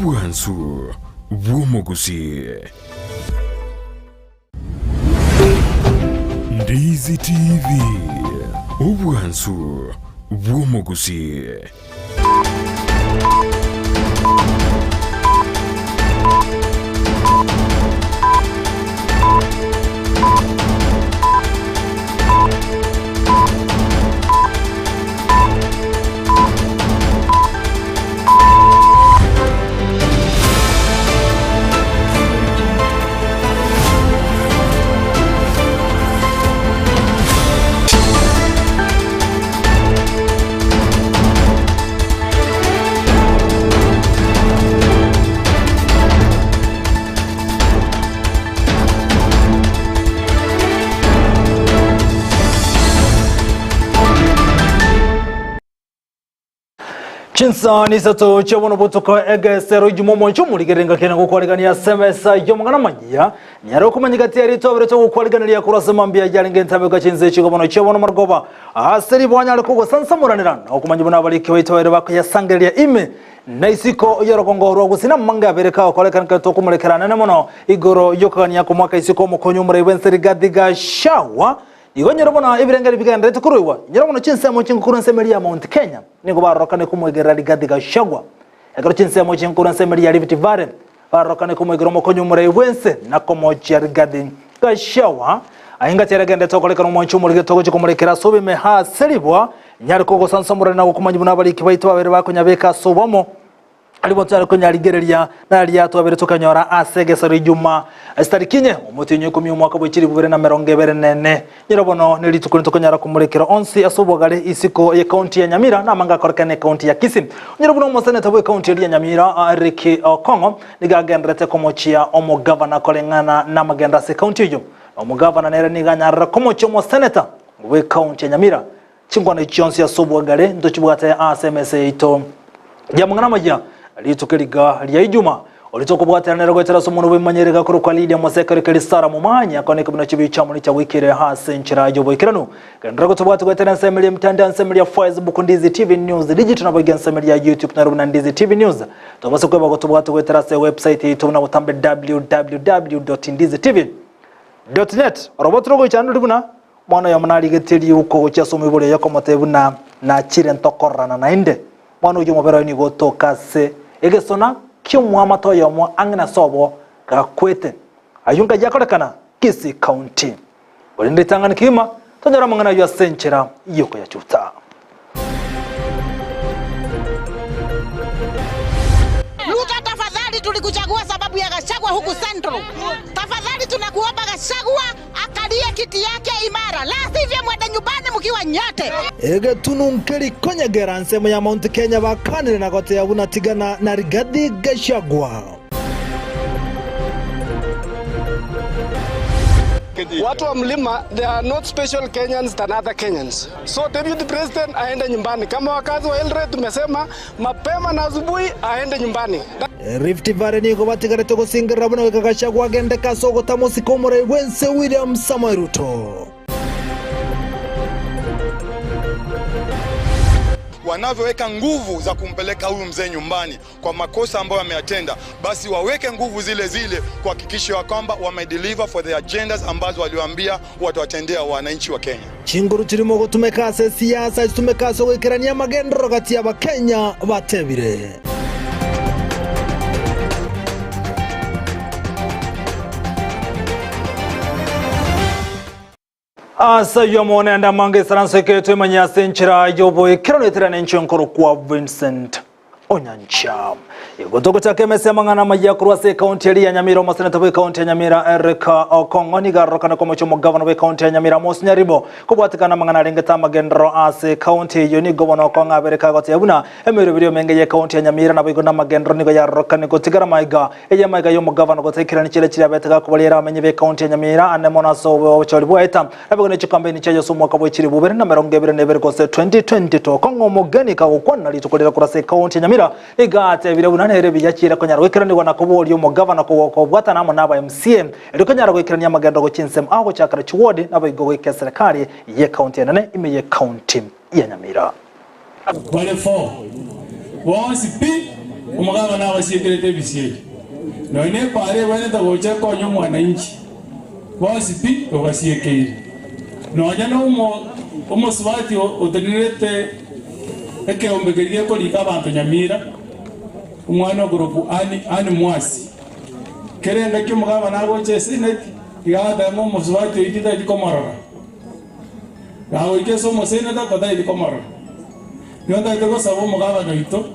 Obwansu bw'omogusii. Ndizi TV, obwansu bw'omogusii. Chinsani isato chiabono botuko egesero ijuma omonche omorigereri ngaki na gokwarigania ase emesa y'omong'ana manyia niare okomanyika tiari twaberete gokwariganeria korwa ase mambia yarenge entambe chinse chigobono chiabono marogoba ase ribwanya are kogosansamoranera na okomanya buna abariki baito baire bakoyasangereria ime na isiko y'orogongo rwa gusii namange abere kagokorekana ekero tokomorekera anene mono igoro y'okogania komwaka isiko omokonyi omorai bwense Rigathi Gachagua Igo nyora bono ebirengeri bigendererete koruegwa, nyora bono chinsemo chinkorwa ensemo eria ya Mount Kenya nigo barorokane komoigerera Rigathi Gachagua. Ekero chinsemo chinkorwa ensemo eria ya Rift Valley barorokane komoigera omokonyi omorai bw'ense na komochia Rigathi Gachagua. Aye ngati eregenderete okorekana omwanchi omorigete ogochia komorekera ase obime ase ribwa, nyare kogosansamorana na gokomanyia buna abariki baito babere bakonyabeka ase obomo. Ribo tware konyarigereria naria twabere tokanyora ase egesero ijuma chitariki inye omotienyi oikomi omwaka bwe chilifu bibere na emerongo ebere na ene. Nyora bono ne rituko ntokonyara komorekera onsi ase obogare isiko ye county ya Nyamira na amanga akorekana ecounty ya Kisii. Onyore buna omoseneta bwe county eria ya Nyamira Eric Okong'o nigo agenderete komochia omogavana koreng'ana namagendo ase ecounty eyio. Na omogavana nere nigo anyarire komochia omoseneta bwe county ya Nyamira Chinkwana echi chionsi ase obwagare ntochibwate ase emesa yaito y'amang'ana amaya rituko riga ria Ijuma. Oria tokobwatera nere goetera ase omonwa bw'emanyereri gakorokwa Lydia Moseka Rikeri Sarah Momanyi akwane ekebuna chibi chiamo nichiagwikire ase enchera y'oboikeranu. Genderera gotobwati goetera ensemo eria emitandao ensemo eria Facebook Ndizi TV News Digital naboigo ensemo eria YouTube naro buna Ndizi TV News. Tobasa kweba gotobwati goetera ase ewebsite yaito buna botambe www.ndizitv.net. Oroboto rogoichana ndori buna Omwana oyomo narigetie riuko gochia ase omoibori oye komotebia buna nachire ntokororana naende. Omwana oyio omobere oye nigo otoka ase egesona ki'omoamate oyomo ang'e na sobo gakwete. Ayio nkai akorekana Kisii County. Korende ritang'ani kegima tonyore amang'ana ayio ase enchera y'okoyachuta. Ruto tafadhali tulikuchagua sababu ya Gachagua huku Central. Tafadhali tunakuomba Gachagua akalie kiti yake imara, la sivyo mwende nyumbani mkiwa nyote. Egetunu nkeri konyegera nsemo ya Mount Kenya bakanire na goteba buna tigana na Rigathi Gachagua. Watu wa mlima they are not special Kenyans than other Kenyans. So deputy president aende nyumbani. Kama wakazi wa Eldoret tumesema mapema na asubuhi aende nyumbani. Rift Valley nigo batigarete gosingerera buna goika Gachagua agendeke ase ogotamosika omorai bw'ense William Samoei Ruto. Wanavyoweka nguvu za kumpeleka huyu mzee nyumbani kwa makosa ambayo ameyatenda, basi waweke nguvu zile zile kuhakikisha kwamba wamedeliver for the agendas ambazo waliwaambia watawatendea wananchi wa Kenya. Chinguru chirimo gotumeka ase esiasa chitumeke ase ogoikerania amagenderero gati y'Abakenya, batebire. Ase ayio amo naende amange esaranso ekero twemanye ase enchera y'oboikeranu etera nenchwe nkorokwa Vincent Onyancha. Igo togochaka emesa y'amang'ana amaya korwa ase ekaunti eria ya Nyamira omoseneta bw'ekaunti ya Nyamira Eric Okong'o nigo arorokane komochia omogavana bw'ekaunti ya Nyamira Amos Nyaribo kobwatekana amang'ana arengete amagenderero ase ekaunti eyio nigo bono Okong'o abere kagotebia buna emeroberi emenge y'ekaunti ya Nyamira naboigo namagenderero nigo yarorokane gotigara maiga Eye amaiga y'omogavana gotaikerania chiira chiria abete gakobariera abamenyi b'ekaunti ya Nyamira ane mono ase obochori bwaeta naboigo ne chikampeini chia Yeso omwaka bwe chilifu bibere na emerongo ebere na ebere gose 2022. Kong'a omogeni kagokwana rituko riria korwa ase ekaunti ya Nyamira nigo atebire buna nere buya chiira konyara goikeranigwa na koboria omogavana kobwatana amo naba MCA erio konyara goikerania amagendo gochia ensemo ao gochakera chiward naboigo goika eserekari y'ekaunti enene ime y'ekaunti ya Nyamira. Bare fo bonsi pi. Omogabana abasiekerete ebisio ebi. Nonya nepaara egwenerete gocha ekonya omwananchi, bonsi pi obasiekeire. Nonya nomo omosubati otenenerete ekeombe keria gekorika abanto nyamira, omwana okorokwa Ann Ann Mwasi. Kera engaki omogabana agocha eseneti, iga agoteba ng'a omosubati oyio tintageti komorora. Gagoika ase omoseneta totageti komorora. Nigo ntagete gosaba omogabana oito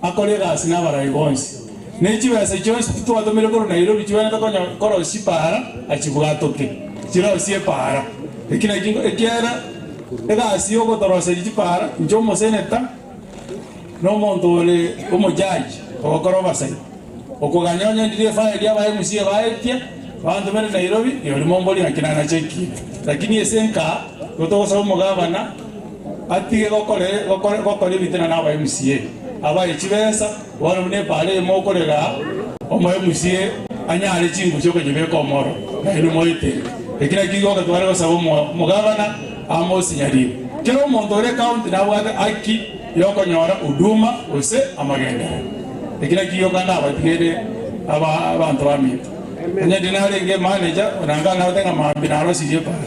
akore egasi nabarai bonsi. Ne chibesa chionsi titwatomire korwa Nairobi chigwenerete konya korosia chipaara achibwatoke, chirosie epaara. Eki nakio ekiagera egasi yogotoroseria chipaara inche omoseneta na omonto ore omojaji ogokora obasaia. Okoganya onye ndire efaili aba MCA baetie, bantomere Nairobi, rirorio momborie naki nanache ekina. Lakini ase enka, igo togosaba omogabana atige gokora gokora gokora ebitina na aba MCA. Abae chibesa, bono buna epaara eye mokorera aa, omo MCA anyare chinguru chiokonyebeka omoro, nainwe moetere. Eki nakio igo tware gosaba omo omogabana Amos Nyaribo. Kera omonto ore ekaunti nabwate haki yokonyora huduma gose amagenderero. Eki nakio gioka ndabatigere aba abanto baminto. Onye ndi narenge emanager, onanga nagote ng'a mambia narosirie epara.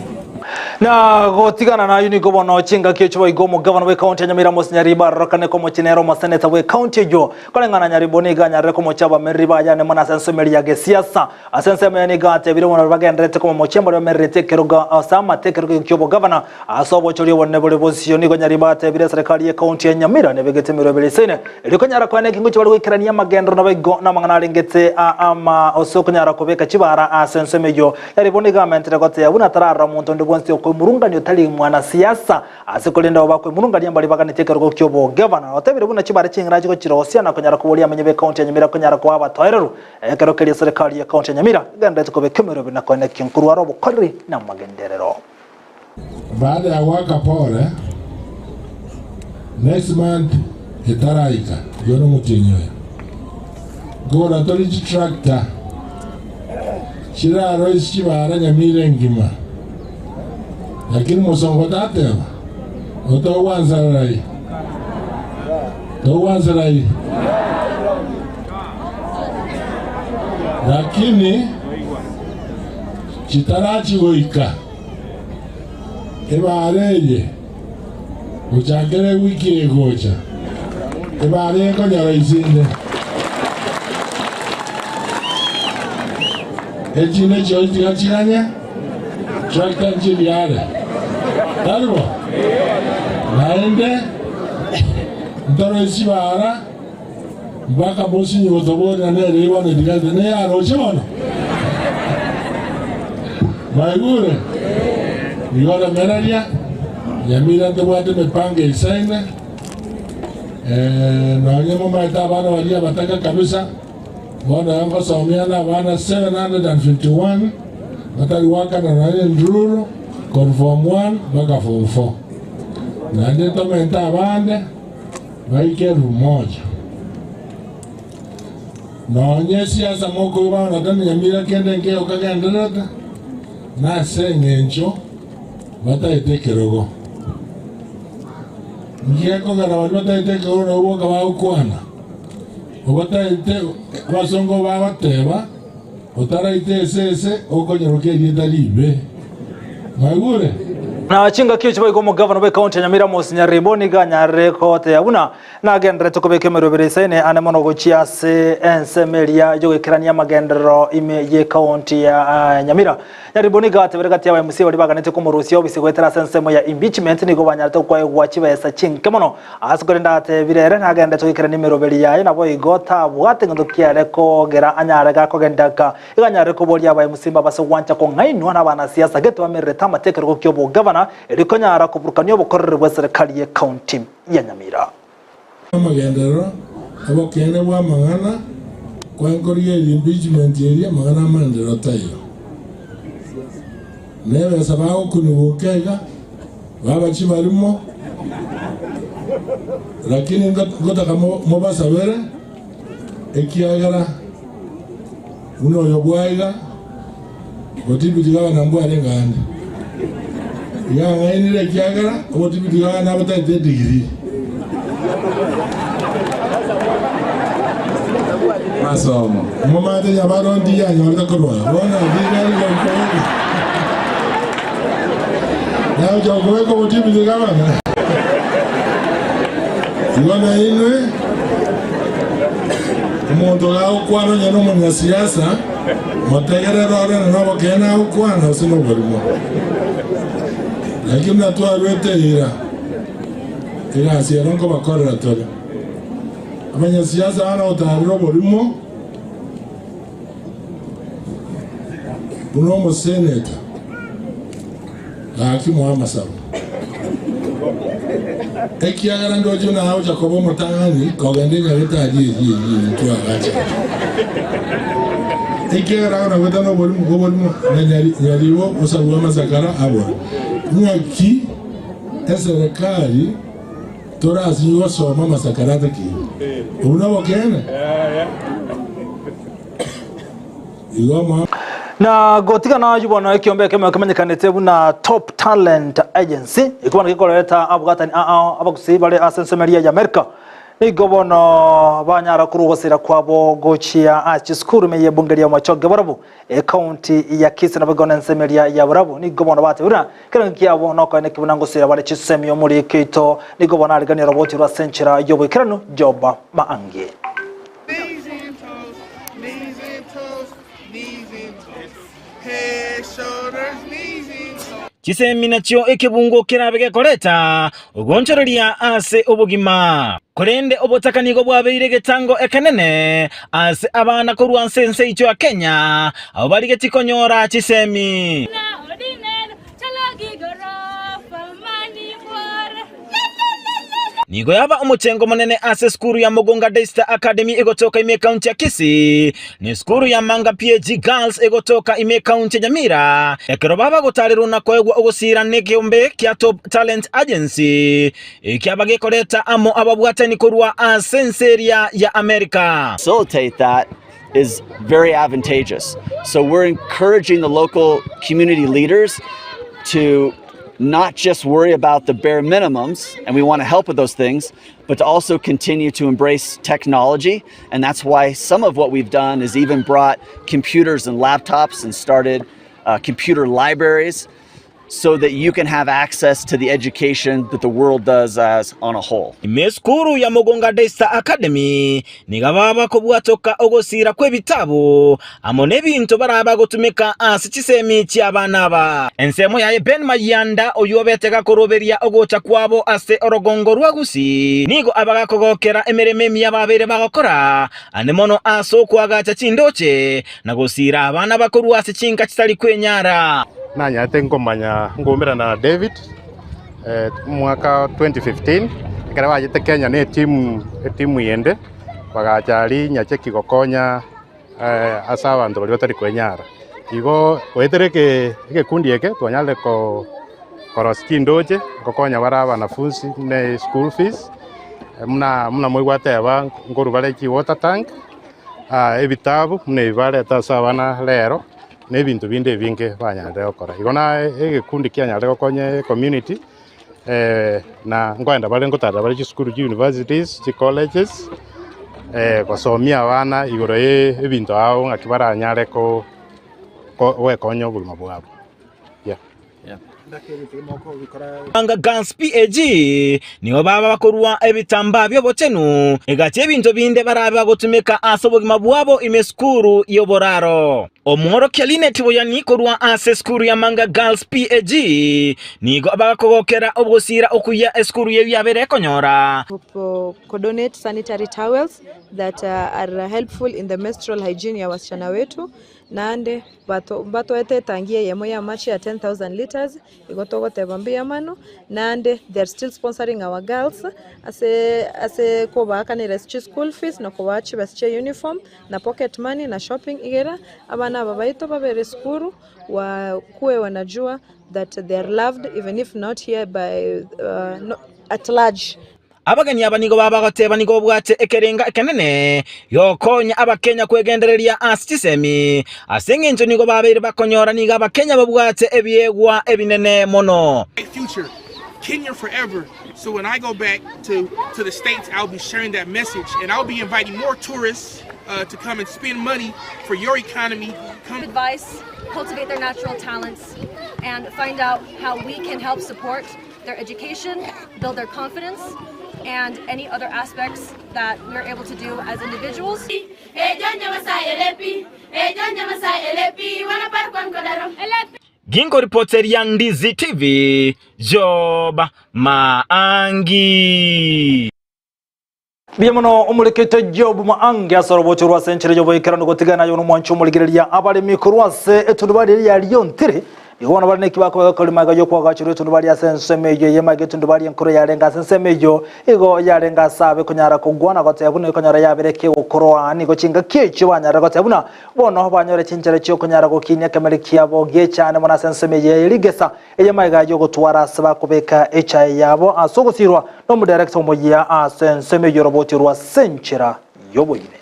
Na gotigana nayio nigo bono chingaki echio boigo omogavana bw'ekaunti ya Nyamira Amos Nyaribo arorokane komochia nere omoseneta bw'ekaunti eyio. Koreng'ana na Nyaribo nigo anyarire komochia abamereri baye ane mono ase ensomeri ya gesiasa. Ase ensemo eye nigo atebire buna baria bagendererete komomochia mbaria bamerereti ekerogo ase amate ekerogo ekio ki'obogavana ase obochori obonene bore bosio. Nigo Nyaribo atebire eserekari y'ekaunti ya Nyamira nebegete emerwa ebere isaine erio konyara koena ekengo chibare goikerania amagenderero naboigo namang'ana arengete a ama ase okonyara kobeka chibara ase ensemo eyio. Nyaribo nigo amentire gotebia buna tararora omonto onde bwensi okoimurungania otari mwanasiasa Ase korende abo bakwemurungania mbaria baganetie ekerogo ki'obogavana. Otebire buna chibare ching'ina chigochirosia na konyara koboria amenye b'ekaunti ya Nyamira konyara koa abatoereru. Ekero keria eserekari y'ekaunti ya Nyamira egendererete kobeka emeroberi na koenekia nkorwara obokoreri na amagenderero. Baada ya goaka pore, next month etaraika, oyio nomotienyi oyo, nkogora tore chitractor chiraroisie chibara Nyamira engima. Lakini mosongo tateba, Otogwansarerai, togwansarerai. Lakini chitarachi goika ebaara eye gochakera ewiki eye gocha, ebaara eye nkonyora isinde. Echinde chionsi tiga chiganye. Tractor nchiri are, tari bo? Naende ntoroe chibara mpaka mosinyi gotoborera nere bono etigarete neyaroche bono. Mwaigure? Igo remereria, Nyamira ntobwate emepango eisaine, nonye momaete abana baria abataka kabisa. Bono aya ngosomia nabana 751 batari goakana nonya endururu korwa form 1 mpaka form 4. Naende ntomente abande baike elfu moja. Nonya esiasa mokoigwa ng'a tari nyamira kende nkeiyo kagendererete, nase eng'encho bataete ekerogo. Inki gekogera baria bataete ekerogo nabo boka bagokwana? Ogotaete abasongo bagoteba, Otaraita esese, okonyeroka erieta ribe. Mwaigure? Na chingaki echi boigo omogavana bw'ekaunti ya Nyamira Amos Nyaribo nigo anyarire goteba buna nagendererete kobeka emeroberi eisaine ane mono gochia ase ensemo eria yogoikerania amagenderero ime y'ekaunti ya Nyamira. Nyaribo nigo atebire gati y'aba MCA baria baganetie komorusia obisi goetera ase ensemo ya impeachment nigo banyarete koegwa chibesa chinke mono Ase korende atebire ere nagenderete goikerania emeroberi yaye, naboigo tabwate gento kiare kogera anyare gakogenda aka. Igo anyare koboria abaemusi mbabase gwancha kong'ainwa nabanasiasa gete bamererete amate ekerogo ki'obogavana, erio konyara koburukania obokoreri bw'eserekari y'ecounty ya Nyamira. Amagenderero, obokeene bw'amang'ana, kwenkorigereria impeachment eria, amang'ana amagenderero taiyo. Nebesa bagokunigwa okeiga, baba chibarimo, lakini ngotaka mobasabere, ekiagera buna oyo bwaiga, otibiti gavana mbwarenge ande. Iga ang'ainire ekiagera obotibiti gavana abataete edigiri. Masomo. Momanyete Nyabaro ndiyanyorete korwa bono nigo ari gokobeka. Nagocha gokobeka obotibi gavana. Igo nainwe omonto gagokwana onye nomonyasiasa motegerere orore nobokeene agokwana gose noborimo. Lakini buna twarwete eira, egasi ero nkobakorera tore. Abanyasiasa aba nagotaarera oborimo buna omoseneta, gaki moe amasabo. Ekiagera ndoche buna agocha koba omotang'ani kogenda enyagetari eyio eyio eyio twagachete. Ekiagera agona goetana oborimo oborimo na nyari nyaribo osabwe amasakara abore. Ng'aki eserekari Torasinye gosoma amasakara atakeire. Obwo nobokeene? Igo omo. Na gotiga nayio bono ekiombe ekemo kemanyekanete buna Top Talent Agency ekobana gekoreta abwatani ao abagusii bare ase ensomeria ya Amerika Nigo bono banyara korwa ogosira kwabo gochia ase chisukuru ime y'ebunge ria Omochoge Borabu, ekaunti ya Kisii naboigo nensemo eria ya Borabu. Nigo bono batebire buna ekerengo kiabo nokoeneki buna ngosira bare chisemi omoriki oito. Nigo bono ariganie oroboti rwa ase enchera y'oboikeranu Job Maangi. Chisemi nachio ekebungo kerabe gekoreta ogoonchoreria ase obogima. Korende obotaka nigo bwabeire egetango ekenene ase abana korwa ase ense yaito ya Kenya, abwo barigetie konyora chisemi. Nigo yaba omochengo omonene ase esukuru ya Mugunga Daystar Academy egotoka ime ekaunti ya Kisii, na esukuru ya Manga PAG Girls egotoka ime ekaunti ya Nyamira, ekero baba gotarerwa na koegwa ogosiira nekeombe kia Top Talent Agency ekiaba gekoreta amo ababwatani korwa ase ense eria ya America. Facilitate that is very advantageous. So we're encouraging the local community leaders to not just worry about the bare minimums, and we want to help with those things, but to also continue to embrace technology. And that's why some of what we've done is even brought computers and laptops and started uh, computer libraries so that you can have access to the education that the world does as on a whole. Ime esukuru ya Mugunga Daystar Academy nigo baba kobwatoka ogosiira kw'ebitabu amo nebinto barabe gotumeka ase chisemi chi'abana aba. Ensemo yaye Ben Mayanda oyio obete gakoroberia ogocha kwabo ase orogongo rwa Gusii nigo abagakogokera emeremo emiya babeire bagokora ande mono ase okoagacha chindoche na gosiira abana bakorwa ase chinka chitari kwenyara. Nanyarete nkomanya nkoumerana na David omwaka 2015 ekero bachete Kenya na etimu etimu ende bagacha aria Nyacheki gokonya ase abanto baria batari kwenyara. Igo goetera eke egekundi eke twanyarire ko korosia chindoche gokonya bare abanafunsi ne school fees buna buna moigwateba nkorwa bare chi water tank. Ebitabu buna ebi bareta ase abana rero, na ebinto binde ebinge banyarire gokora. Igo na egekundi kianyarire gokonya ecommunity, na nkoenda bare ngotarera bare chisukuru chi universities, chi colleges, gosomia abana igoro ye ebinto ao ng'aki baranyare ko goekonya obogima bwabo. Yeah. Manga Girls PAG nigo baba bakorua ebitambaa bi'obochenu, egati ebinto binde barabe bagotumeka ase obogima bwabo ime esukuru y'oboraro. Omworokia Linet Boyani korwa ase esukuru ya Manga Girls PAG nigo bagakogokera ogosiira okuya esukuru eyio yabeire ekonyora. Kudonate sanitary towels that are helpful in the menstrual hygiene ya wasichana wetu Naende mbatoete etangi eyemo y'amache ya 10,000 litres, igo togoteba mbuya mono, naende they are still sponsoring our girls ase ase kobaakanera chischool fees na kobaa chibesa chia uniform na pocket money na shopping igera abana aba baito babere esukuru wakuwe wanajua that they are loved even if not here by at large. Abageni aba nigo babagoteba nigo babwate ekerenga ekenene gi'ogokonya Abakenya kwegendereria ase chisemi, ase engencho nigo babeire bakonyora nigo Abakenya babwate ebiegwa ebinene mono. Future Kenya forever so when I go back to to the states I'll be sharing that message and I'll be inviting more tourists. uh, to come and spend money for your economy. Come advice, cultivate their natural talents, and find out how we can help support their education, build their confidence, and any other aspects that we are able to do as individuals. Ginkoripoteria Ndizi TV, Job Maangi. Mbuya mono omorekete Job Maangi ase orobocho rwase enchera y'oboikeranu gotigana aye nomwanchi omorigereria abaremi korwa ase etundubari eria ya Riontiri. Nigo bono bare neki bakoba gokorima iga y'okoagachorwa etundubari ase ensemo eyio eyemo iga etundubari enkoro yarenge ase ensemo eyio igo yarenge ase abe konyara kogwa na goteba buna ekonyora yabere kegokoroa nigo chingaki echio banyarire goteba buna bono banyore chinchera chiokonyara gokinia ekemeri kiabo giechane mono ase ensemo eye ye rigesa Eye magega y'ogotwara ase bakobeka echae yabo ase ogosirwa nomodirector omoyia ase ensemo y'oroboti rwa senchera y'oboime.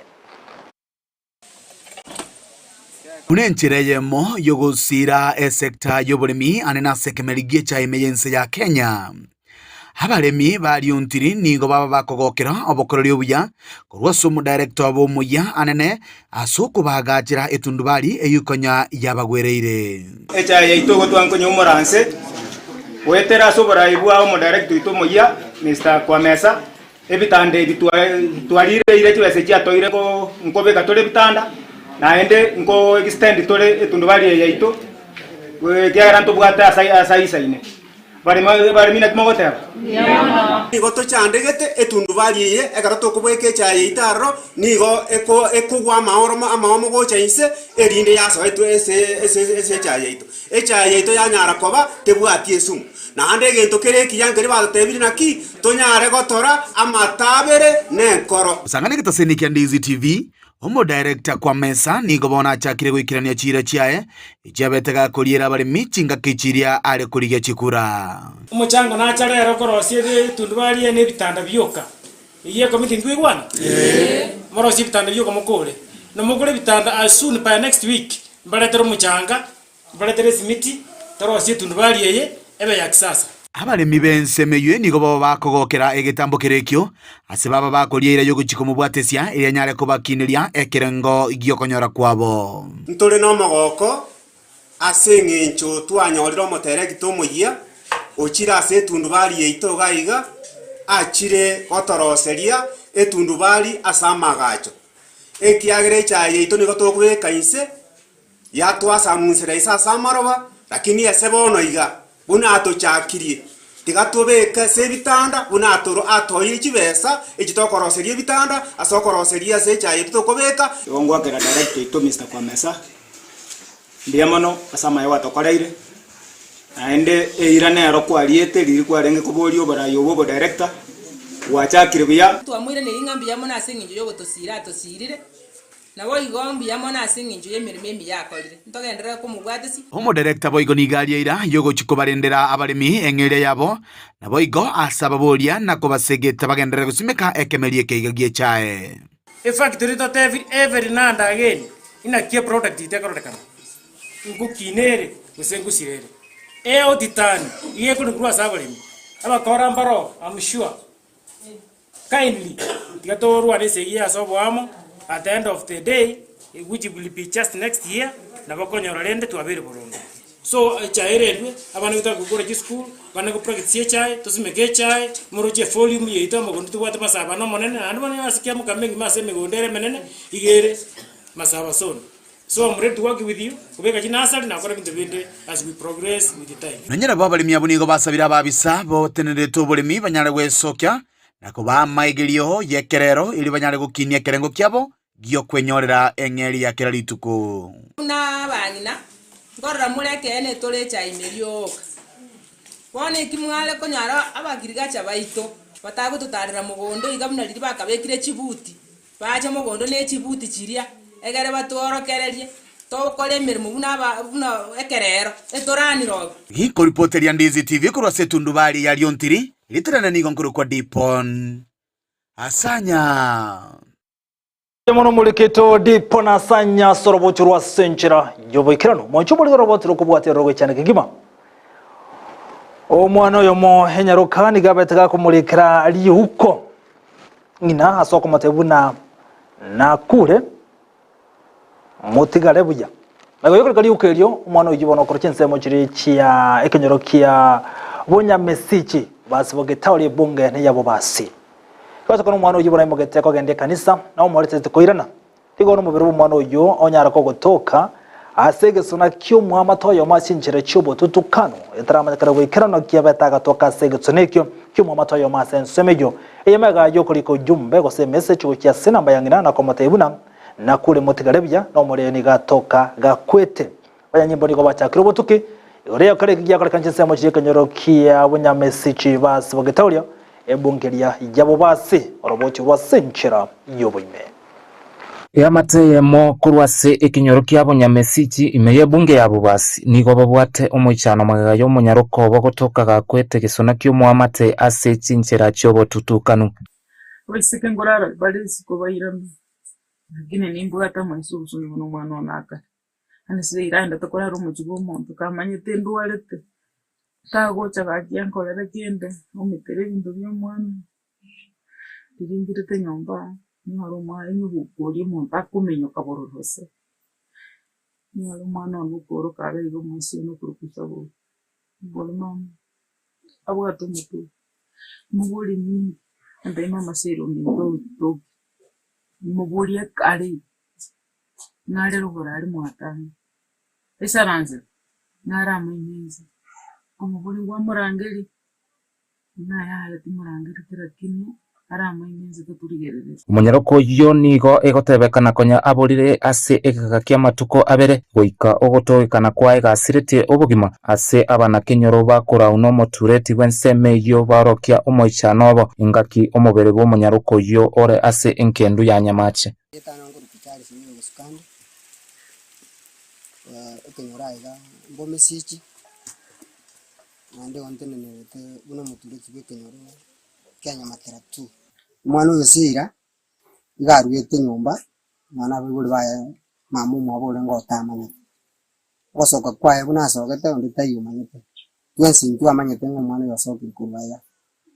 Buna enchera eyemo y'ogosira esecta y'oboremi ande nase ekemeri gi'echae ime y'ense ya Kenya. Abaremi ba Riontiri nigo baba bakogokera obokoreri obuya korwa ase omodirector obo omoyia anene ase okobaagachera etundubari eyio konya yabagwereire. Echae yaito ogotwa nkonya omoranse goetera ase oborai bwa omodirector oito omoyia Mister Kwamesa, ebitanda ebi twarireire chibesa echi chiatoire nkobeka tore ebitanda naende nko extend tore etundubari eye yaito ekiagera ntobwate ase aisaine. Baremi naki mogoteba? Nigo tochandegete etundubari eye, ekero tokobweka echae yaito aroro, nigo ekogwa amaoromo amaomo gocha inse, erinde yasoa ase ase echae yaito. Echae yaito yanyara koba tebwati esumu. Naende egento kere ekiya nkeria batotebirie naki, tonyare gotora amatabere na enkoro. Gosang'ana egetaseni kia Ndizi TV, Omodirector Kwamesa nigo bono achakire goikerania chiira chiaye echiabete gakoriera abaremi chingaki chiria are korigia chikura. Omochango nacha rero korosia etundubari eye na ebitanda bioka. Eyio ekomiti nkoigwana? Morosie ebitanda bioka mokore. Na mokore ebitanda as soon by next week mbaretere omochanga Mbaretere esimiti, torosie etundubari eye ebe ya kisasa. Abaremi b'ensemo eyio nigo baba bakogokera egetambo keria ekio, ase baba bakoria eira y'ogochia komobwatesia, erio anyare kobakineria ekerengo gi'okonyora kwabo. Ntore nomogoko ase engencho twanyorire omoteregita omoyia ochire ase etundubari yaito iga iga, achire gotoroseria etundubari ase amagacho, ekiagera echaye yaito nigo tokobeka inse. Yatwasamunsera inse ase amaroba, lakini ase bono iga, buna atochakirie, tiga tobeke ase ebitanda buna atoro atoeire chibesa echi tokoroseria ebitanda, ase okoroseria ase echaye yaito tokobeka. Igo ngwakera director oito Mister Kwamesa mbuya mono ase amaya gwatokoreire, naende eira nero kwariete riria kwarenge koboria oborai obo obodirector, gwachakire buya. Twamoiraneria ng'a mbuya mono ase engencho y'ogotosiira atosiirire, Naboigo mbuya mono ase engencho y'emeremo emiya akorire. Ntogenderere komobwatesia. Omoderekta boigo nigo aria eira y'ogochia kobarendera abaremi eng'eria yabo, naboigo ase ababoria na kobasegeta bagenderere gosimeka ekemeri ekeiga gi'echae. Efactory totebiri every now and again inaki eproduct yaito ekororekana, ngokina ere gose ngosira ere. Eauditani iga ekorwa ase abaremi, abakora mbaroo am sure. Kindly, tiga torwane esegi ase oboamo, at the end of the day, which will be just next year, nabo okonyora rende twabeire boronge. So echae erendwe, abana baito gokora chisukuru, abana go practice echae, tosimeke echae, moroche evolume yaito amogondo tobwate masaba na omonene, naende bono ase kiamokama engima ase emegondo ere emenene, iga ere masaba zone. So I'm ready to work with you, kobeka chinursery na gokora ebinto binde as we progress with time. Nonye nabo abaremi abwo nigo basabire ababisa botenenerete oboremi banyare gwesokia na kobaa amaigerio y'ekerero erio banyare gokinia ekerengo kiabo gi'okwenyorera eng'eria ya kera rituko. Buna abang'ina, nkorora more ekeene tore echae ime rioka. Bono eki mware konyora abagirigacha baito batagototarera mogondo iga buna riria bakabekire chibuti, Bache mogondo ne chibuti chiria, egere batworokererie tokore emeremo buna aba buna ekerero etoranire obe. Ginkoripoteria Ndizi TV korwa ase etundubari ya Riontiri, ritorane nigo nkorokwa Dipon Asanya. Mono moriketo Dipon Asanya ase orobocho rwa ase enchera y'oboikeranu. Moicho omoriko oroboti rokobwaterera ogoichana kegima. Omwana oyomo enyaroka nigo abete gakomorekera riuko. Ng'ina ase okomotebia buna nakure. Motigare buya. Na goikoreka riuko erio, omwana oyio bono okora chinsemo chiria chia ekenyoro kia Bonyamesichi, basi bogetaoria ebunge neyabo basi. Gocha kono omwana oyio bono aimogete kogenda ekanisa, na omoretete koirana. Igo nomobere bw'omwana oyio onyare kogotoka ase egesona ki'omoamate oyomo ase chinchera chi'obotutukanu, etaramanyekana goikeranu naki abete agatoka ase egesona ekio ki'omoamate oyomo ase ensemo eyio. Eyemo egaayia okorika ujumbe gose emessage gochia ase enamba ya ng'ina na komotebia buna nakure motigare buya na omoreri nigo atoka gakwete. Abanyanyimbo nigo bachakire obotuki igoro y'ekero eki giakorekana chinsemo chi'ekenyoro kia Bunyamesichi base bogetauria ebungeria yabo base orobochi rwa ase enchera y'oboime. Eamate eyemo korwa ase ekenyoro kia Bunyamesichi ime y'ebunge ya Bobasi nigo babwate omoichano magega y'omonyaroko obo gotoka gakwete gesona ki'omoamate ase chinchera chi'obotutukanu. Abaiseke nkorara bare isiko bairame, lakini nimbwate amaiso obosoni buna omwana one akare. Yaani ase aendete korara omochie bwa omonto kamanyete ndwarete, tagocha gaki ankorere kende, omitere ebinto bia omwana, riria ngerete nyomba nyore omwana nyoboka oria omonto akominyoka bororo gose, nyore omwana one okoroka iga iga omoisia one okorokwa Saburi, mbori mama, abwate omotwe oyo, mobori nini, antebi mama Sheila ominto otoki, moborie are. Nare rogoro aria mwatang'a, aisaransete, nare amaino inse, omoboria nkwamorangeria, buna yaya timorangereti rakini are amaino inse tatorigereretie. Omonyaroko oyio nigo egotebekana konya aborire ase egeka ki'amatuko abere, goika ogotogekana kwaye gasiretie obogima ase abanakenyoro bakorau nomotureti bw'ensemo eyio baorokia omoichano obo, engaki omobere bw'omonyaroko oyio ore ase enkendu ya nyamache. Erieta nkorokwa Charles nigo Gosukande, ekenyoro aiga mbomesichi, naende igo ntenenerete buna omotureti bwa ekenyoro kia Nyamatera two. Omwana oyo Sheila, iga aruete nyomba, nonya na abaibori baye mama omwabo orenge otamanyete. Ogosoka kwaye buna asogete onde taiyo omanyete, twensi ntwamanyete ng'a omwana oyo osokire korwa aiga.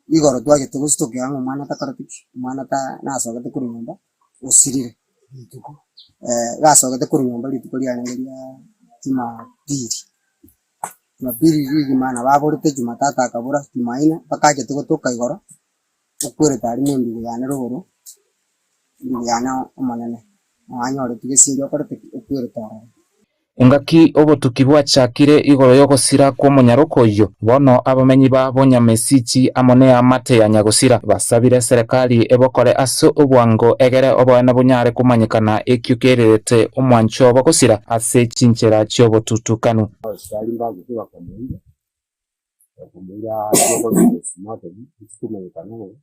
Igoro twagete gose tokega ng'a omwana takoreti ki? Omwana ta nasogete korwa nyomba osirire rituko gasogete korwa nyomba rituko riarenge ria jumapili, jumapili rigima nabo aborete jumatatu akabora, jumaine mpaka achete gotoka igoro, okwerete aria mwa endugu yane rogoro, endugu yane omonene, nabo anyoreti gesieri okorete ki? Okwerete ororo. Engaki obotuki bwachakire igoro y'ogosira kw'omonyaroko oyio, bono abamenyi ba Bonyamesichi amo neamate ya nyagosira basabire eserekari ebokore ase obwango egere oboene bonyare komanyekana ekio kererete omwancho obo gosira ase chinchera chi'obotutukanu. Abasikari mbagete bakamoira, bakamoira ase okorokwa ultimatum, echikomanyekana ng'a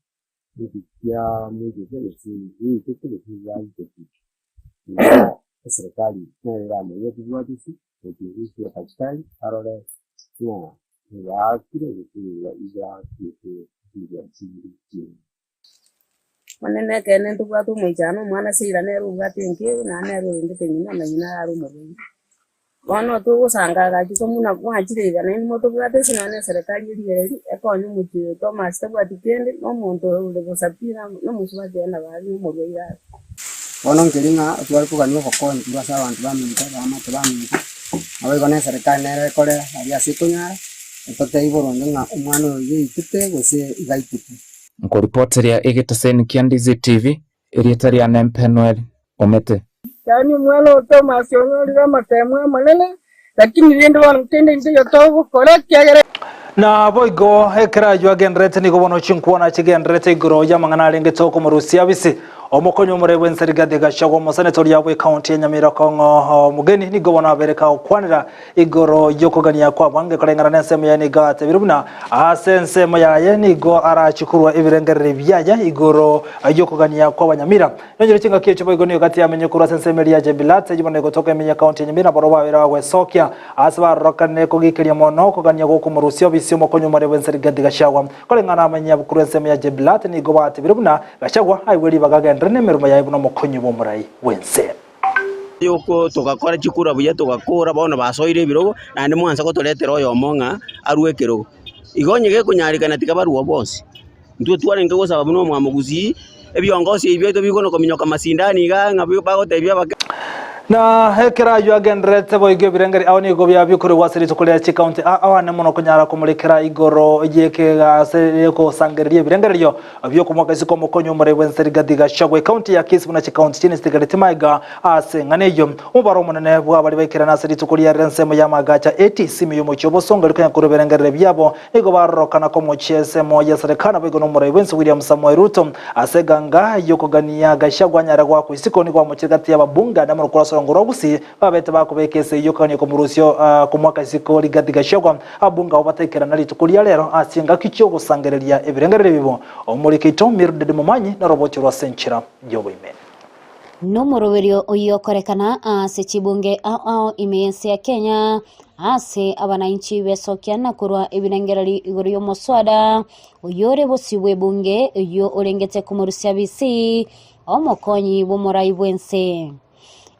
ninki kiamoigete gose yaitete gose yaiteti. Igo eserekari nere eramanye tibwatisi gochia daktari arore ng'a yaakire gose igaakete chimbwa chinde chinde. Monene ekeene ntobwate omoichano, omwana Sheila nere obwate enka eye, naende nere orendete ng'ina, na ng'ina arare omorwaire. Bono togosanga gaki komuna mwachire iga naende motobwate ase nonya na eserekari erigereria, ekonye omochie oyo Thomas tabwati kende, na omonto oyo ore bosa pi na omosubati oye nabo are na omorwaire are. Bono nkeri ng'a tware kogania obokonyi korwa ase abanto baminto, abaamate baminto, naboigo na eserekari nere ekore aria ase ekonyara, etotebie boronge ng'a omwana oyo yaitete gose igaitete. Nkoripoteria egeteseni kia Ndizi TV, erieta riane Mpenuel Omete. Yaani omwana o Thomas onyorire amateemwa amanene, lakini rende bono kende intaiyo togokora, ekiagera. Naboigo ekero ayio agendererete nigo bono chinkwana chigendererete igoro y'amang'ana arengete okomorusia abisi omokonyi omorei bw'ense Rigathi Gachagua omoseneta oria bw'ecounty ya Nyamira Kong'o Omogeni nigo bono abere kagokwanera Igoro y'okogania kw'abange koreng'ana n'ensemo yaye nigo atebire buna ase ensemo yaye nigo arachie korua ebirengererio biaye igoro y'okogania kw'abanyamira. Nonyore chingaki echio boigo nigo gati yamenye korwa ase ensemo eria ya Jebilat, eyio bono egotoka ime y'ekaunti ya Nyamira, barabwo babere bagwesokia ase barorokane kogikeria mono okogania gw'okomorusia obisi omokonyi omorembe bw'ense Rigathi Gachagua. Koreng'ana amenye abwo korwa ensemo ya Jebilat nigo batebire buna Gachagua aigwe ribaga agenderere nemeremo yaye buna omokonyi bw'omorai bw'ense. Yoko togakora chikura buya togakora, bono basoire ebirogo, naende mwansa gotoretera oyomo ng'a arue ekerogo. Igo onye gekonyarekana tiga barue bonsi. Intwe twarenge gosaba buna omwamogusii, ebiongosi ebi biaito bikonya kominyoka masindani igaa ng'a bagotebia abake. Na ekero ayio agendererete boigo ebirengeri ao nigo biabikorigwa ase rituko ria chikaunti a aane mono konyara komorekera igoro y'ekegase y'ogosangereria ebirengererio bi'okomoaka isiko omokonyi omorei bw'ense Rigathi Gachagua ekaunti ya Kisii buna chikaunti chinde chitigareti maega ase eng'ana eyio. Omobaro omonene bw'abaria baikerana ase rituko riarire ensemo y'amagacha ATC ime y'omochie obosongo erio konya korwa ebirengererio biabo Nigo barorokana komochia ensemo ya Serikali naboigo nomorai bwensi William Samoei Ruto ase eganga yokogania Gachagua anyare goakwa isiko nigo amochire gati y'ababunge ande amo korwa ase orongo rwa Gusii babete bakobeka esegi yokogania komorusia komoaka isiko Rigathi Gachagua. Ababunge abwo bataikerana rituko ria rero ase engaki chiogosangereria ebirengererio bibo. Omoriki oito Mildred Momanyi naroboti orwo ase enchera yoboime. Nomoroberio oyio okorekana ase chibunge ao ao ime y'ense ya Kenya, ase abanainchi besokia na korwa ebirengererio igoro y'omoswada oyio ore bosio bw'ebunge oyio orengete komorusia bisi omokonyi bw'omorai bw'ense.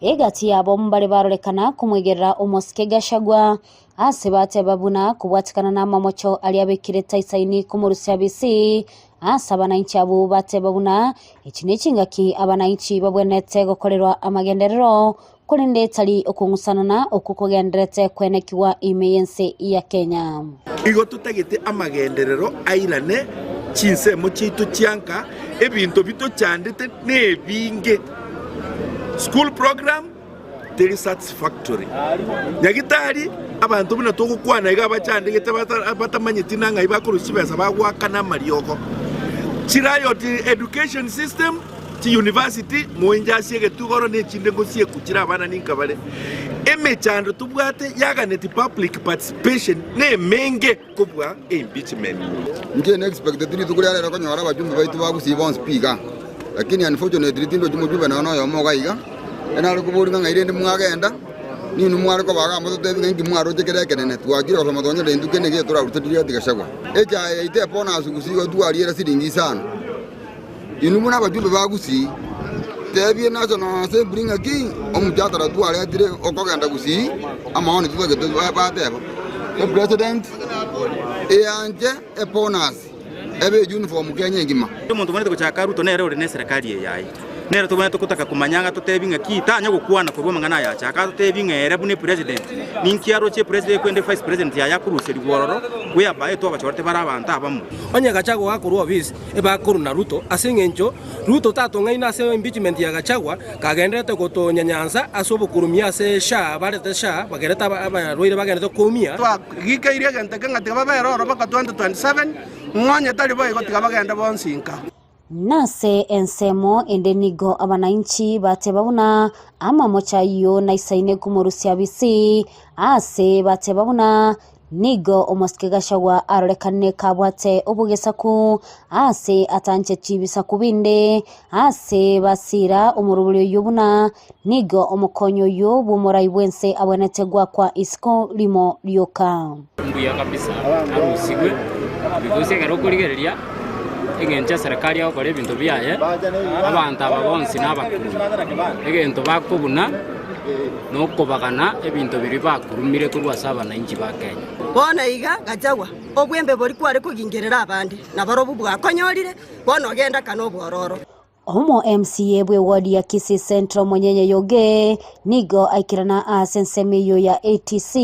Egati yabo mbare barorekana komwegerera omosike Gachagua ase bateba buna kobwatikana namamocho aria abekire taisaini komorusia bisi Ase abanainchi abwo bateba buna echi nechingaki abanainchi babwenerete gokorerwa amagenderero, korende tari okong'usanana okwo kogendererete kwenekigwa ime y'ense ya Kenya. Igo totagete amagenderero airane chinsemo chiaito chianka, ebinto bitochandete nebinge. School program teri satisfactory. Nyagitari abanto buna togokwana iga abachandegete batamanyeti nang'ai bakorusia chibesa bagoakana amariogo. Chiriot education system, chi university moinche ase egetugoro ne echinde ngosieku chire abana ninka bare. Emechando tobwate yaganeti public participation nemenge kobua impeachment. Inche ne expecteti rituko ria rero konyora abajumbe baito ba Gusii bonsi pi igaa, lakini unfortunately tindochi mojumbe nonya noyomo iga iga, nare koboria ng'a ng'ai rende mwagenda, ninwe mware koba igaa mototebi ng'a inki mwaroche kere ekenene, twachire gosoma twanyora intwe kende geke torarute riria Gachagua. Echae yaito ebonus Gusii igo twariera siringi isano. Inwe buna abajumbe ba Gusii, tebie National Assembly ng'aki omochatara twaretire okogenda Gusii amaoni totagete bateba. Epresident eanche ebonus ebe uniform Kenya engima. Omonto obwenerete gochaka Ruto nere ore neserekari eye yaye. Nere tobwenerete gotaka komanya ng'a totebi ng'a ki tanya gokwana korwa amang'ana aya achake atotebi ng'a ere buna epresident ninki aroche epresident ekwende vice president yaye akoruserigwa ororo whereby twabachorete bare abanto abamo. Onye Gachagua gakorwa ofisi, ebakorwa na Ruto ase engencho Ruto tatong'aine ase impeachment ya Gachagua kagendererete gotonyanyansa ase obokurumia ase SHA barete SHA bagerete abarwaire bagenderete koumia. Twagikeirie egento eke ng'a tiga babere ororo mpaka 2027, ng'a onye tari boigo tiga bagende bonsi nka. Nase ensemo ende nigo abanainchi bateba buna amamocho ayio naisaine komorusia bisi, ase bateba buna Nigo omosike Gachagua arorekanire kabwate obogesaku ase atancheti bisaku binde, ase basira omorobori oyio buna nigo omokonyi oyio bw'omorai bw'ense abwenerete goakwa isiko rimo rioka. Mbuya kabisa arusigwe because ekero okorigereria eng'encho eserekari egokora ebinto biaye, abanto aba bonsi nabakungu, egento bakobuna. nokobagana ebinto biria bakurumire korwa ase abanainchi ba Kenya. Bono iga, Gachagua, obwembe boria kware kogingerera abande, nabarobwo bwakonyorire, bono ogenda kana obwororo. Omo MCA bwe ward ya Kisii Central Monyenye Yoge nigo aikerana ase ensemo eyio ya ATC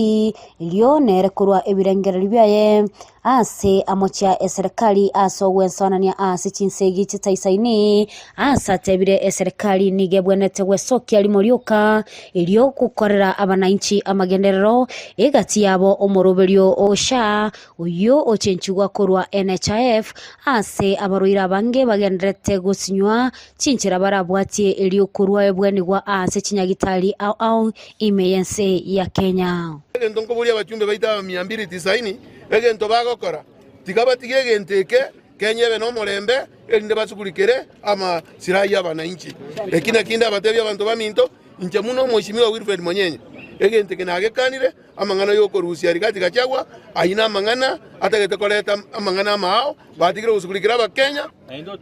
erio nere korwa ebirengererio biaye Ase amochia eserekari ase ogwensonania ase chinsegi chitaisaini, ase atebire eserekari nigo ebwenerete gwesokia rimo rioka erio gokorera abanainchi amagenderero egati yabo omoroberio o SHA oyio ochenchigwa korwa NHIF ase abarwaire abange bagendererete gosinywa chinchera barabwatie erio korwa ebwenigwa ase chinyagitari ao ao ime y'ense ya Kenya. Egento nkoboria abachumbe baito aba mia mbili tisaini, egento bagokora, tiga batige egento eke Kenya ebe nomorembe, erinde basugurikere amasilahi y'abanainchi. Eki nakio ndabatebie abanto baminto, inche buna Omweshimiwa Wilfred Monyenye, egento eke nagekanire, amang'ana y'okorusia Rigathi Gachagua, ayio namang'ana atagete koreta amang'ana amaao, batigire gosugurikera Abakenya,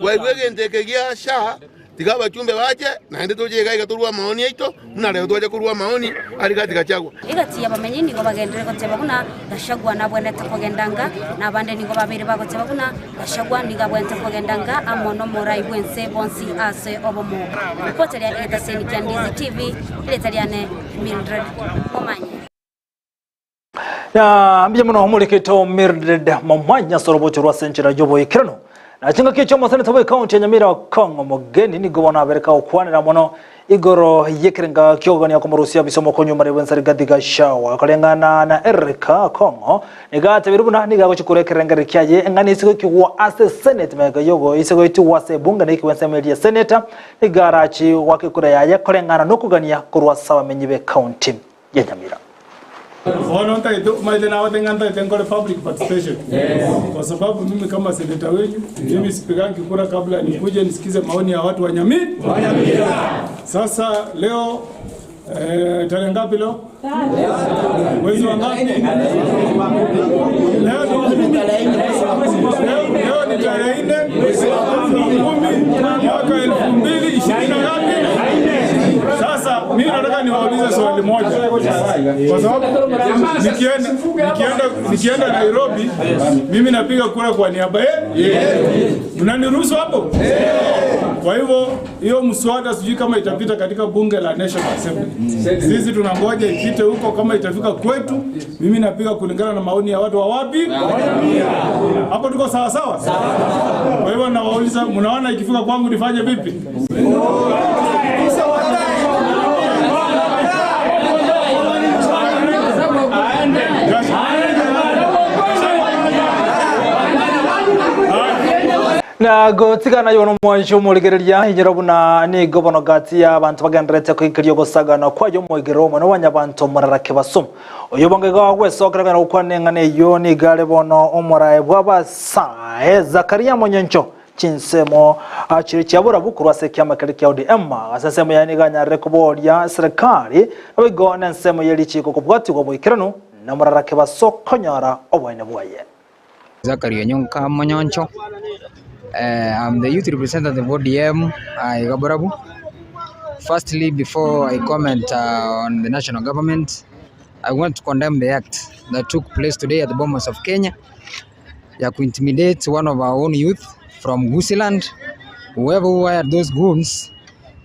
baigwe egento eke gia SHA. Tiga abachumbe bache, naende toche iga iga torue amaoni aito, buna rero twacha korua amaoni aria gati Gachagua. Egati y'abamenyi nigo bagenderere goteba buna Gachagua nabwenerete kogenda anga, na abande nigo babeire bagoteba buna Gachagua nigo abwenerete kogenda anga amo nomorai bw'ense bonsi ase obomo. Ripoti ria egetaseni kia Ndizi TV, erieta riane Mildred Momanyi. Na mbuya mono omorikito Mildred Momanyi ase orobocho rwa ase enchera y'oboikeranu. Na chingaki echio omoseneta bwe county ya Nyamira Okong'o Mogeni nigo bono abereka gokwanera mono igoro y'ekerenga ki'okogania komorusia abisa omokonyi omare bwense Rigathi Gachagua. Koreng'ana na Eric Okong'o nigo atebirie buna nigo agochia korwa ekerengererio kiaye eng'ana ase goikigwa ase Senate magega yogo ase goitigwa ase ebunge na eikigwa ensemo eria ya Senator nigo arachi goaka ekura yaye koreng'ana nokogania korwa ase abamenyi be county ya Nyamira. Bono ntagete omanyete nagote ng'a ntagete nkore public participation kwa sababu mimi kama seneta wenyu mimi sipigangi kura kabla nikuje nisikize maoni ya watu wa Nyamira. Sasa leo eh, tarehe ngapi leo? Mwezi wa ngapi? Leo ni leo, leo ni tarehe nne mwezi wa kumi mwaka elfu mbili ishirini na ngapi? Sasa mimi nataka niwaulize swali moja, kwa sababu nikienda, nikienda, nikienda Nairobi mimi napiga kura kwa niaba yenu, mnaniruhusu hapo? Kwa hivyo hiyo mswada sijui kama itapita katika bunge la National Assembly. Sisi tunangoja ipite huko, kama itafika kwetu, mimi napiga kulingana na maoni ya watu wa wapi? Hapo tuko sawa sawa? Kwa hivyo nawauliza, mnaona ikifika kwangu nifanye vipi? Na gotigana yono omwancho omorigereria inyora buna nigo bono gati ya abanto bagenderete koikeria ogosagana kwaye omoigerero omwe nobanyabanto morara kebaso. Oyo bonge igo agwesokera kogenda gokwana eng'ana eyio nigo are bono omorae bw'abasae Zakaria Monyoncho chinsemo chiria chia borabu korwa ase ekiama keria kia ODM. Ase ensemo yaye nigo anyarire koboria eserekari naboigo nensemo ye richiiko kobwatigwa oboikeranu na morara kebaso konyora oboene bwaye. Zachary Onyonka Monyoncho, I'm the youth representative of ODM iga Borabu. Firstly, before I comment on the national government, I want to condemn the act that took place today at the Bomas of Kenya ya ku intimidate one of our own youth from Gusiland. Whoever who hired those goons,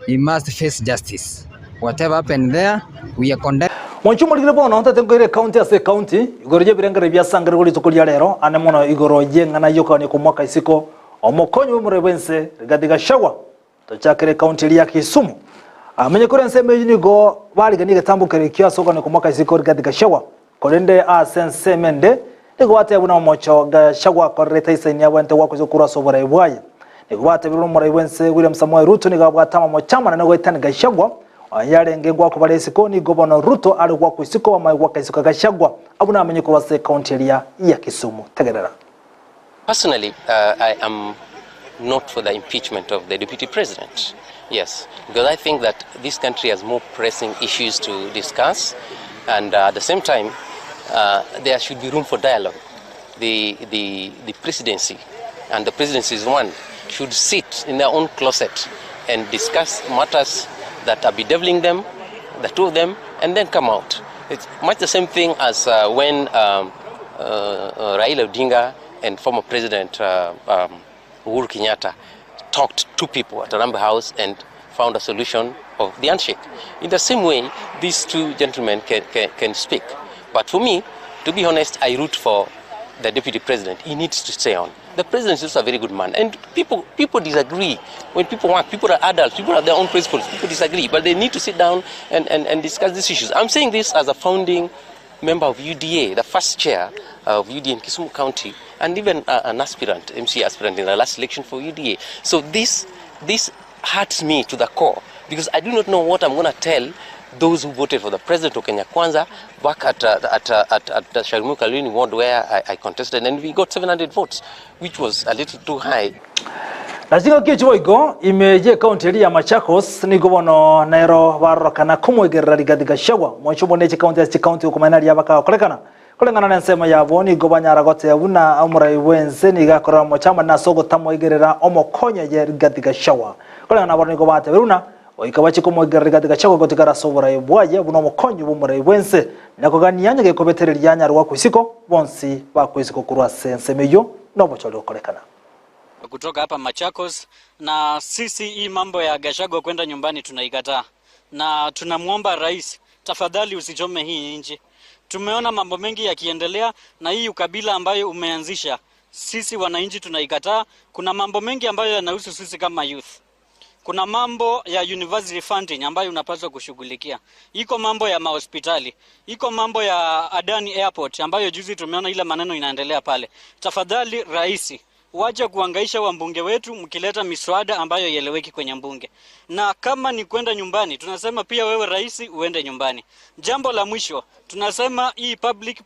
he must face justice. Whatever happened there, we are condemning. Mwanche omorigire bono ntate nkoire ekaunti ase ekaunti igoro y'ebirengererio biasangererigwe rituko ria rero ane mono igoro y'eng'ana y'okogania kw'omwaka isiko omokonyi bw'omorwori bw'ense Rigathi Gachagua tochakere ekaunti eria ya Kisumu amenye kore ensemo eyio nigo bariganie egetambo keria ekio ase okogania kw'omwaka isiko Rigathi Gachagua Korende ase ensemo ende nigo bateba buna omocho Gachagua akorerete isaini abwenerete goakwa korwa ase oborai bwaye. Nigo batebire buna omorai bw'ense William Samoei Ruto nigo abwate amamocho amanene goetania Gachagua onye yarenge ngoakwa isiko nigo bono Ruto are goakwa isiko bamae goaka isiko Gachagua abwo namenye korwa ase ekaunti eria ya Kisumu. Tegerera. Personally, uh, I am not for the impeachment of the deputy president. Yes, because I think that this country has more pressing issues to discuss, and uh, at the same time, uh, there should be room for dialogue. The, the, the presidency, and the presidency is one, should sit in their own closet and discuss matters that are bedeviling them, the two of them, and then come out. It's much the same thing as uh, when um, uh, uh, Raila Odinga and former President uh, um, Uhuru Kenyatta talked to people at Harambee House and found a solution of the handshake. In the same way, these two gentlemen can, can, can speak. But for me, to be honest, I root for the deputy president. He needs to stay on. The president is also a very good man. And people, people disagree. When people want, people are adults, people have their own principles, people disagree. But they need to sit down and, and, and discuss these issues. I'm saying this as a founding member of UDA, the first chair of UDA in Kisumu County, and even uh, an aspirant, MC aspirant in the last election for UDA. So this, this hurts me to the core because I do not know what I'm going to tell those who voted for the president of Kenya Kwanza back at, uh, at, uh, at, at the Sharimu Kalini ward where I, I contested and we got 700 votes, which was a little too high. Na chingaki echi boigo ime y'ekaunti eria ya Machakos nigo bono nero barorokana komoigerera Rigathi Gachagua mwancho buna echi kaunti ase chikaunti okomanya naria bakagokorekana. Koreng'ana nensemo yabo nigo banyara goteba buna omorai bw'ense nigo akorera omochama ase ogotamoigerera omokonyi oye Rigathi Gachagua. Koreng'ana naboro nigo batebire buna goika bachie komoigerera Rigathi Gachagua gotigara ase oborai bwaye buna omokonyi bw'omorai bw'ense na kogania onye gekobetereria anyare goakwa isiko, bonsi bakwa isiko korwa ase ensemo eyio nobochori gokorekana. Kutoka hapa Machakos, na sisi hii mambo ya Gachagua kwenda nyumbani tunaikataa, na tunamwomba rais, tafadhali usichome hii nchi. Tumeona mambo mengi yakiendelea na hii ukabila ambayo umeanzisha, sisi wananchi tunaikataa. Kuna mambo mengi ambayo yanahusu sisi kama youth. Kuna mambo ya university funding ambayo unapaswa kushughulikia, iko mambo ya mahospitali, iko mambo ya Adani Airport ambayo juzi tumeona ile maneno inaendelea pale. Tafadhali rais, wacha kuhangaisha wabunge wetu mkileta miswada ambayo ieleweki kwenye mbunge. Na kama ni kwenda nyumbani, tunasema pia wewe rais uende nyumbani. Jambo la mwisho, tunasema hii public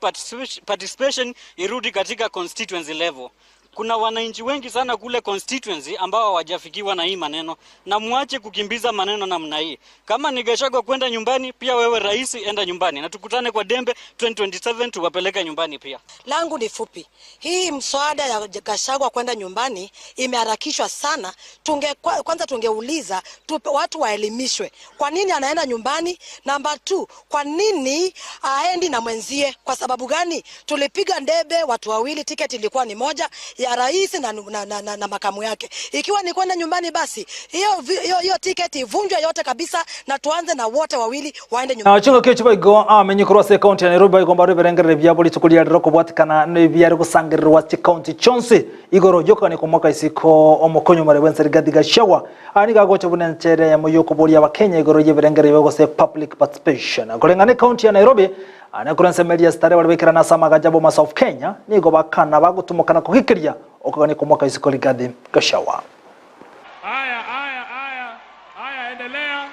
participation irudi katika constituency level. Kuna wananchi wengi sana kule constituency ambao hawajafikiwa na hii maneno, na muache kukimbiza maneno namna hii. Kama ni Gachagua kwenda nyumbani, pia wewe rais enda nyumbani, na tukutane kwa Dembe 2027 tuwapeleke nyumbani pia. Langu ni fupi. Hii mswada ya Gachagua kwenda nyumbani imeharakishwa sana. Tunge, kwanza tungeuliza tupe, watu waelimishwe kwa nini anaenda nyumbani. Namba 2, kwa nini aendi na mwenzie? Kwa sababu gani? Tulipiga ndebe watu wawili, tiketi ilikuwa ni moja ya rais na, na, na, na, na makamu yake. Ikiwa ni kwenda nyumbani, basi hiyo hiyo hiyo tiketi ivunjwe yote kabisa, na tuanze na wote wawili waende nyumbani. Na chingo kio baigo amenyi korwa ase ekaunti ya Nairobi baigomba riberengerere biabo rituko riarero kobwatikana nebiare gosangererwa chikaunti chionsi igoro yokogania komoka isiko omokonyi omore bwense Rigathi Gachagua aya nigo agocha buna enchere eyemo yokoboria abakenya igoro yebirengereri biabo gose public participation. Koreng'ana ekaunti ya Nairobi aya korwa ensemo eria Starehe baria baikerana ase amagacho a Bomas of Kenya nigo bakana bagotumoka na kogikeria okogania komoka isiko Rigathi Gachagua. Aya, aya, aya, aya, endelea,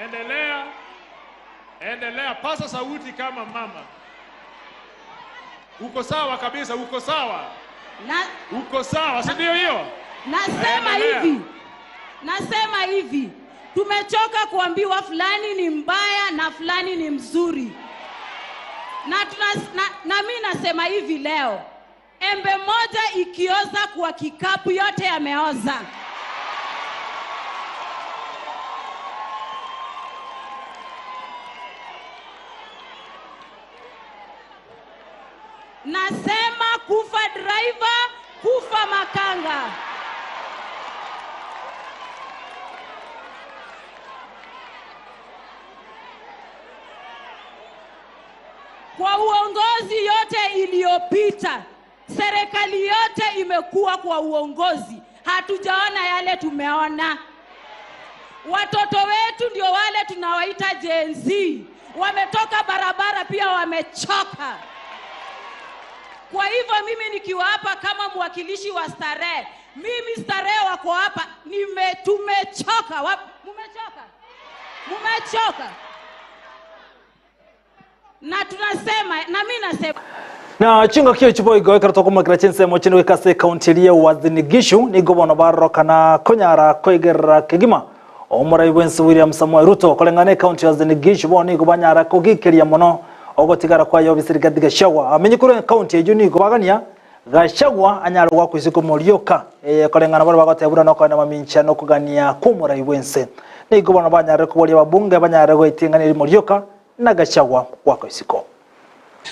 endelea, endelea, pasa sauti kama mama. Uko sawa kabisa, uko sawa, Na, uko sawa, si ndio hiyo? nasema Endelea. hivi, nasema hivi, tumechoka kuambiwa fulani ni mbaya na fulani ni mzuri, na, tuna, na, na mi nasema hivi leo, embe moja ikioza kwa kikapu yote yameoza. Nasema kufa driver, kufa makanga. Kwa uongozi yote iliyopita, serikali yote imekuwa kwa uongozi, hatujaona yale tumeona. Watoto wetu ndio wale tunawaita Gen Z, wametoka barabara pia wamechoka. Kwa hivyo mimi nikiwa hapa kama mwakilishi wa Starehe, mimi Starehe wako hapa, nime tumechoka. Mumechoka? Mumechoka? Na tunasema, na mimi nasema Na chingo kio chibo igo ekero tokomakera chinsemo chino gikase ekaunti eria Uasin Gishu nigo bono barorokana konyara koigerera kegima omorai bwense William Samoei Ruto koreng'ana ekaunti ya Uasin Gishu bono nigo banyara kogikeria mono ogotigara kwaye obisi Rigathi Gachagua amenye korwa ekaunti eywo nigo bagania Gachagua anyare goakwa isiko morioka koreng'ana baria bagotebura nokoenda mamincha nokogania kwa omorai bwense nigo bono banyare koboria ababunge banyare goeting'aneria morioka na Gachagua goakwa isiko.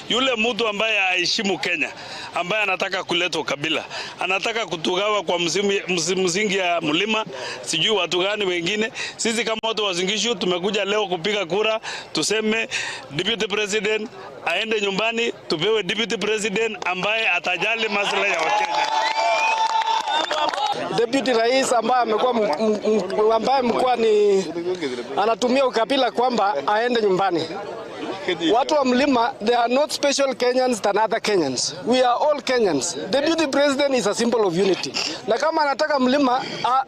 Yule mtu ambaye aheshimu Kenya, ambaye anataka kuleta ukabila, anataka kutugawa kwa msingi ya mlima, sijui watu gani wengine. Sisi kama watu wa Uasin Gishu tumekuja leo kupiga kura, tuseme deputy president aende nyumbani, tupewe deputy president ambaye atajali maslahi ya Wakenya. Deputy Rais ambaye amekuwa ambaye amekuwa ni anatumia ukabila kwamba aende nyumbani. Watu wa mlima, they are not special Kenyans than other Kenyans. We are all Kenyans. Deputy President is a symbol of unity. Na kama anataka mlima,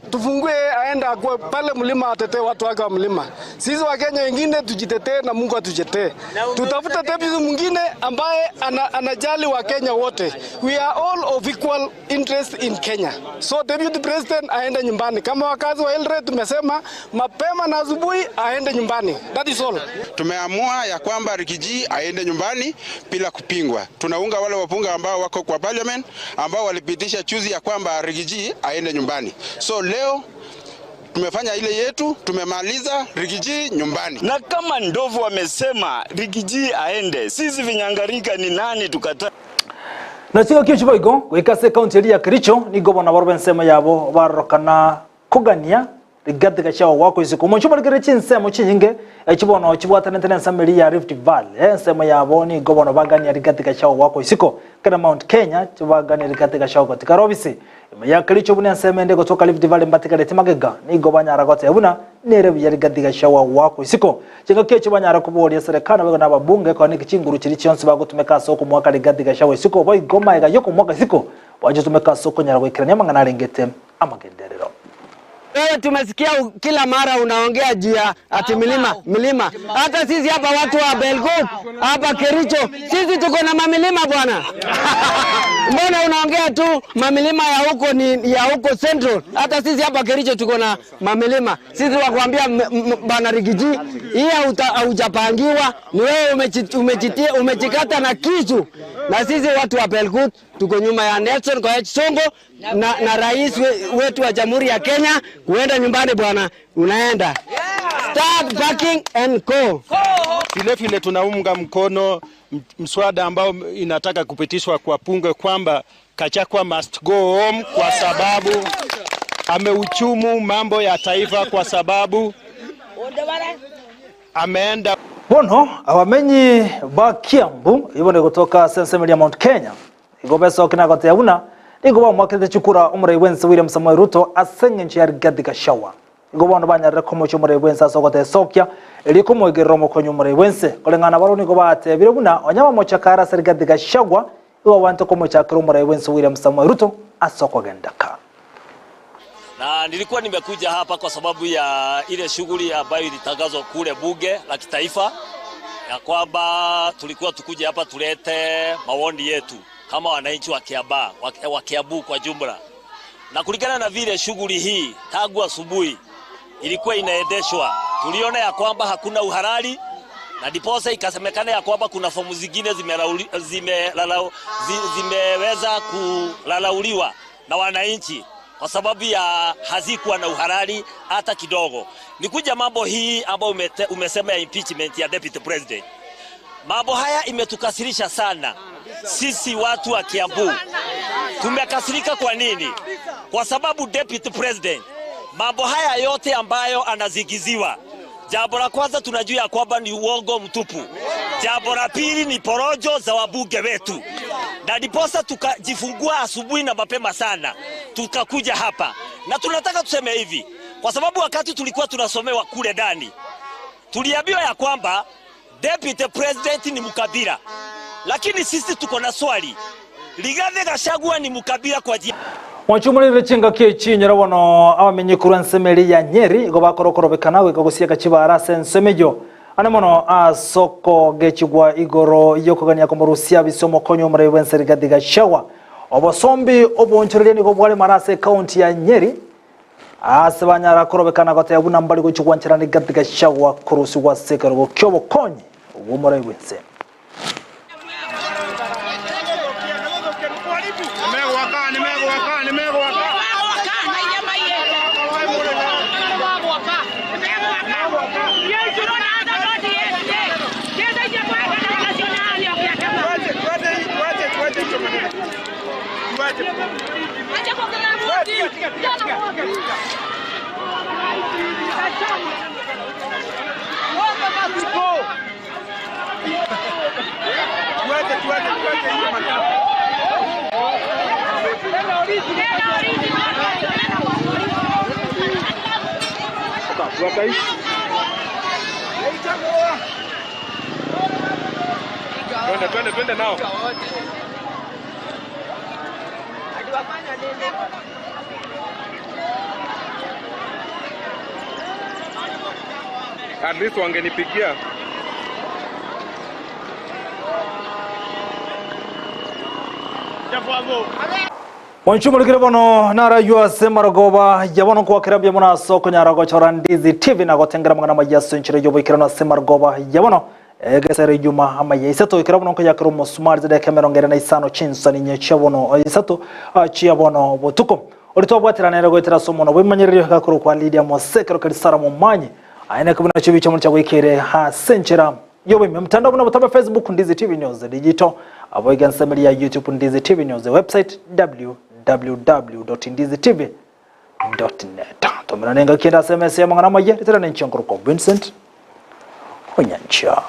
tufungue aende akuwe pale mlima atetee watu wake wa mlima. Sisi wa Kenya wengine tujitetee na Mungu atutetee. Tutafute deputy mwingine ambaye anajali wa Kenya wote. We are all of equal interest in Kenya. So Deputy President aende nyumbani. Kama wakazi wa Eldoret tumesema mapema na asubuhi aende nyumbani. That is all. Tumeamua ya kwamba kwamba Riggy G aende nyumbani bila kupingwa. Tunaunga wale wabunge ambao wako kwa parliament ambao walipitisha juzi ya kwamba Riggy G aende nyumbani. So leo tumefanya ile yetu, tumemaliza Riggy G nyumbani. Na kama ndovu wamesema Riggy G aende, sisi vinyangarika ni nani tukata? Na chingaki echi boigo goika ase ekaunti eria ya Kericho nigo bono barobwo ensemo yabo barorokana kogania Rigathi Gachagua goakwa isiko. Omochie obarikire chinsemo chinyinge echi bono chibwatanete nensemo eria ya Rift Valley. Ensemo yabo nigo bono bagania Rigathi Gachagua goakwa isiko. Kera Mount Kenya tibagania Rigathi Gachagua gotigara obisi. Ime ya Kericho buna ensemo ende egotoka Rift Valley mbatigareti magega nigo banyara goteba buna nere buya Rigathi Gachagua goakwa isiko. Chingaki echio banyara koboria eserekari naboigo na ababunge konya niki chinguru chiria chionsi bagotumeka ase okomoaka Rigathi Gachagua isiko boigo magega yokomoaka isiko bachitumeka ase okonyara goikerania amang'ana arengete amagenderero. Wewe tumesikia kila mara unaongea juu ya ati milima milima. Hata sisi hapa watu wa Belgut hapa Kericho, sisi tuko na mamilima bwana. Mbona unaongea tu mamilima ya huko ni ya huko Central? Hata sisi hapa Kericho tuko na mamilima. Sisi wakwambia bwana Riggy G, hii haujapangiwa, ni wewe umechitia, umechikata na kisu. Na sisi watu wa Belgut tuko nyuma ya Nelson Koech Sonko na rais wetu wa Jamhuri ya Kenya. Kuenda nyumbani bwana, unaenda. Start packing and go. Vile vile tunaunga mkono mswada ambao inataka kupitishwa kwa bunge kwamba Gachagua must go home kwa sababu amehujumu mambo ya taifa, kwa sababu ameenda. Bono abamenyi ba Kiambu ibone gotoka ase ensemo eria Mount Kenya igo besoke na goteba buna nigo bamwakerete chikura omorai bwense William Samoei Ruto ase eng'encho ya Rigathi Gachagua. Igo bono banyarire komochia omorai bwense ase ogotesokia erio komoigerera omokonyi omorai bwense. Koreng'ana barabwo nigo batebire buna onye bamochaka are ase Rigathi Gachagua igo babwate komochakera omorai bwense William Samoei Ruto ase okogendeka. Na nilikuwa nimekuja hapa kwa sababu ya ile shughuli ambayo ilitangazwa kule bunge la kitaifa ya kwamba tulikuwa tukuje hapa tulete maoni yetu kama wananchi wa Kiambaa, wa Kiambu kwa jumla. Na kulingana na vile shughuli hii tangu asubuhi ilikuwa inaendeshwa, tuliona ya kwamba hakuna uhalali, na ndiposa ikasemekana ya kwamba kuna fomu zingine zimeweza kulalauliwa na wananchi kwa sababu ya hazikuwa na uhalali hata kidogo. Nikuja mambo hii ambayo umesema ya impeachment ya deputy president. Mambo haya imetukasirisha sana sisi watu wa Kiambu. Tumekasirika kwa nini? Kwa sababu deputy president, mambo haya yote ambayo anazigiziwa, jambo la kwanza tunajua ya kwamba ni uongo mtupu. Jambo la pili ni porojo za wabunge wetu. Na ndiposa tukajifungua asubuhi na mapema sana tukakuja hapa. Na tunataka tuseme hivi, kwa sababu wakati tulikuwa tunasomewa kule ndani tuliambiwa ya kwamba deputy president ni mkabila. Lakini sisi tuko na swali, Rigathi Gachagua ni mkabila kwa jia Mwachumurire chingaki echinyora bono abamenyi korwa ensemo eria ya Nyeri igo bakorokorobekana goika gosieka chibara ase ensemo eyio. Ane mono ase okogechigwa igoro y'okogania komorusia bise omokonyi omorai bw'ense Rigathi Gachagua. Obosombi obonchoreria nigo bware mara ase ekaunti ya Nyeri ase banyara korobekana goteba buna mbari gochia gwancherana Rigathi Gachagua korusigwa ase ekerogo ki'obokonyi bw'omorai bw'ense. Twende, twende, twende nao. At least wangenipigia. Mwanchumurikire bono naraywa ase marogoba ya bono nkoakera mbuya mono ase okonyara gochora Ndizi TV na gotengera amang'ana amaya ase enchera y'oboikeranu ase marogoba ya bono. Egesero ijuma amaya isato ekero bono nkoyakera omosumari chidakika 45 chinsani inye chia bono isato chia bono botuko. Oria twabwaterana nere goetera ase omonwa bw'ebimanyererio gakorokwa Lydia Mose ekero keri Sarah Momanyi aye naki buna chibicha mono chiagoikeire ase enchera y'oboime. Mtandao buna botambe Facebook Ndizi TV News Digital aboiga ensemeri ya YouTube Ndizi TV News website www.ndizitv.net. Tomerane engaki ende ase emesa y'amang'ana amaya, ritera nenchia nkorokwa Vincent Onyancha.